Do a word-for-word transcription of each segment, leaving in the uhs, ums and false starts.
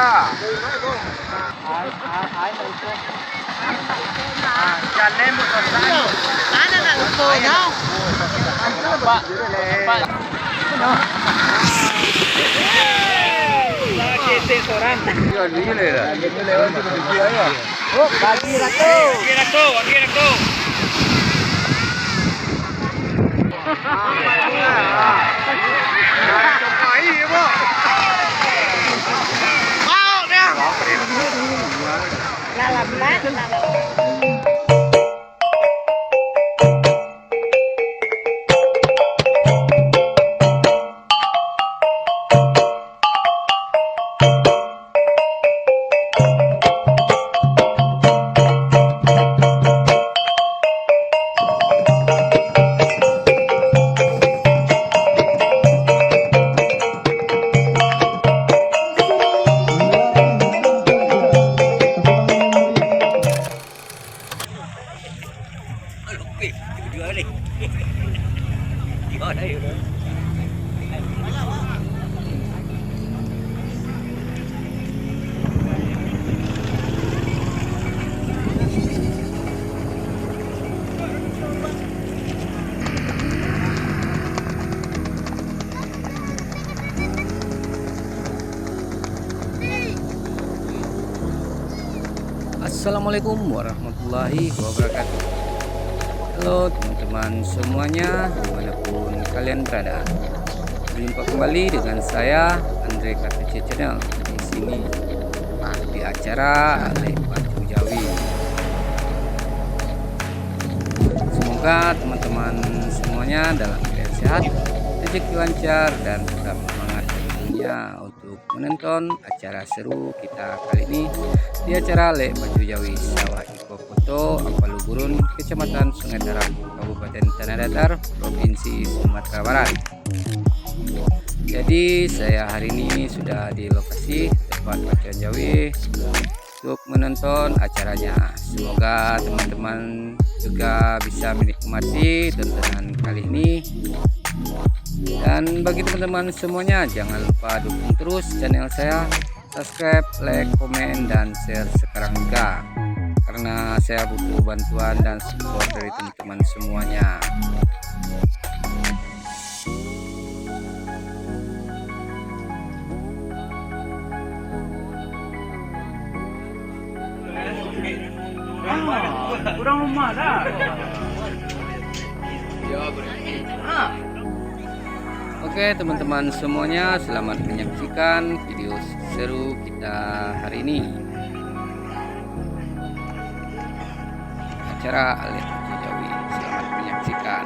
Mana nak lupa kau? Sakit seorang. Oh, bagi ratu. Bagi ratu, bagi ratu. Assalamualaikum warahmatullahi wabarakatuh. Halo teman-teman semuanya, dimanapun kalian berada. Berjumpa kembali dengan saya, Andre K T C Channel, di sini, di acara Alek Pacu Jawi. Semoga teman-teman semuanya dalam keadaan sehat, rezeki lancar, dan tetap semangat tentunya untuk menonton acara seru kita kali ini di acara Alek Pacu Jawi Sawah Iko Koto, Ampalu Gurun, Kecamatan Sungai Tarab, Kabupaten Tanah Datar, Provinsi Sumatera Barat. Jadi, saya hari ini sudah di lokasi tempat pacuan jawi untuk menonton acaranya. Semoga teman-teman juga bisa menikmati tontonan kali ini. Dan bagi teman-teman semuanya, jangan lupa dukung terus channel saya, subscribe, like, komen, dan share sekarang juga. Karena saya butuh bantuan dan support dari teman-teman semuanya. Ah, kurang rumah dah. Ah. Oke, teman-teman semuanya, selamat menyaksikan video seru kita hari ini. Acara Alek Pacu Jawi. Selamat menyaksikan.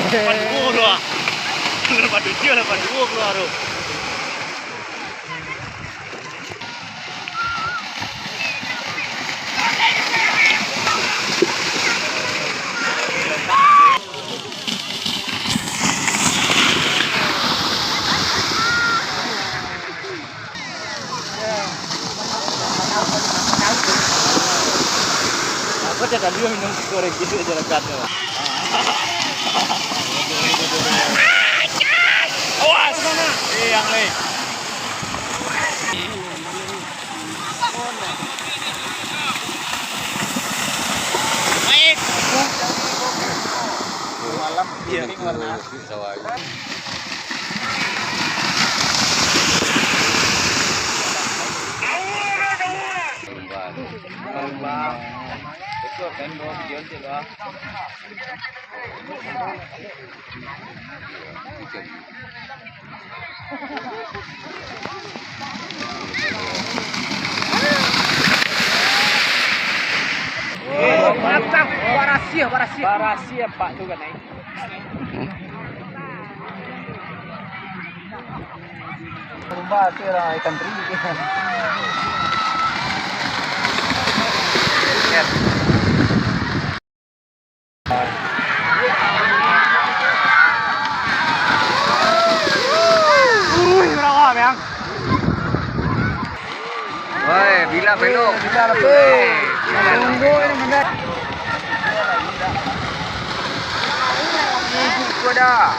Lapan duo tu ah. Lapan tujuah, lapan duo keluar tu. Aku cakap dia minum goreng gitu aja lekat tu. Awas! Eh, yang lain. Baik. Malam, iya, ini warna. Mantap, barasiah, barasiah. Barasiah, Pak, tu kan, eh. Rumah tu orang ikan teri. Uruih barawa, Bang. Woi, bila pelok. Bila pelok. Woi, bila pelok. Tunggu ni, benda. Tunggu ko dah.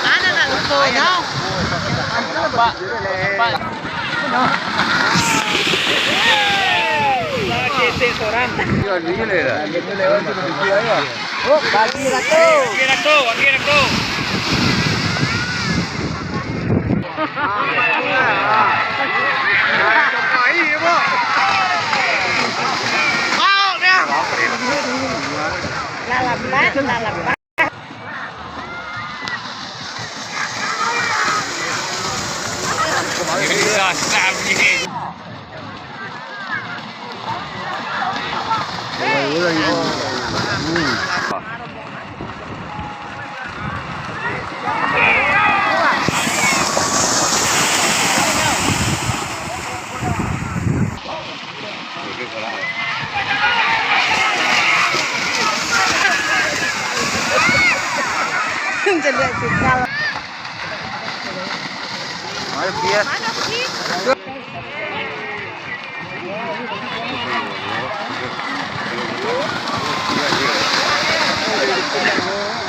Mana nak lupa kau? Ketek sorang. Oh, bagi ratu. Bagi ratu, bagi ratu. Lah lambat, lah lambat. Ini susah, susah bunyi. Celiak sikal. Ayo, Pia.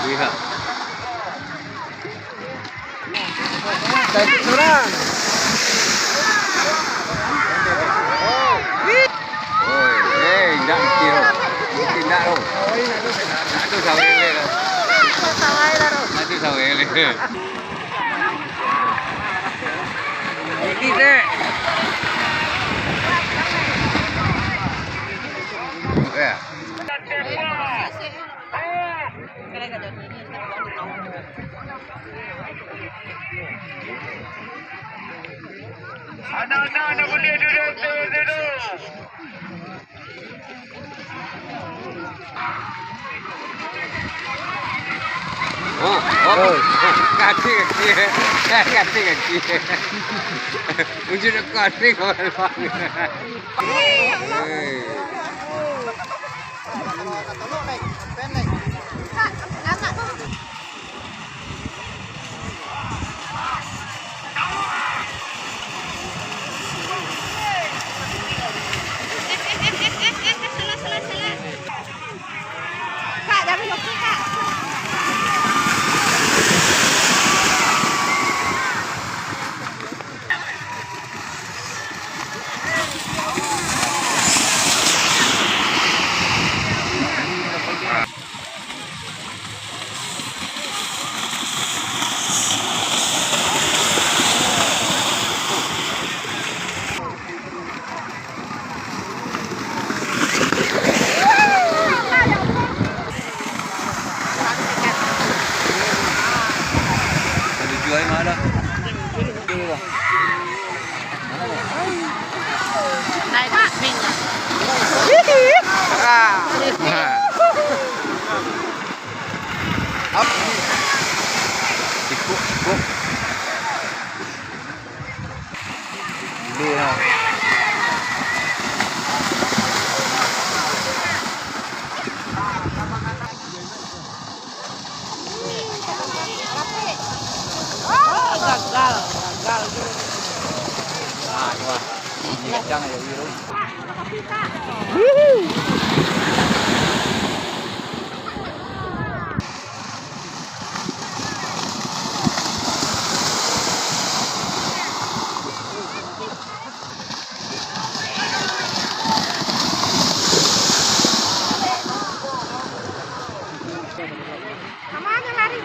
Iya. Surang. Oi, eh, indak mikir tu. Indak tu. Indak tu sawai le tu. Indak tu sawai le. Ini dek. Ya. Anak-anak, nak boleh duduk, duduk, duduk. Oh, oh, oh. Kacik, kacik. Kacik, kacik. Wujud kacik, kawan. Hei. Naik bis minyak. Nah. Up. Cukup, cukup. Gila lah. Ah, gagal, gagal. Nah, ini mah. Ini kacang ya, Wiro. Kamano lari?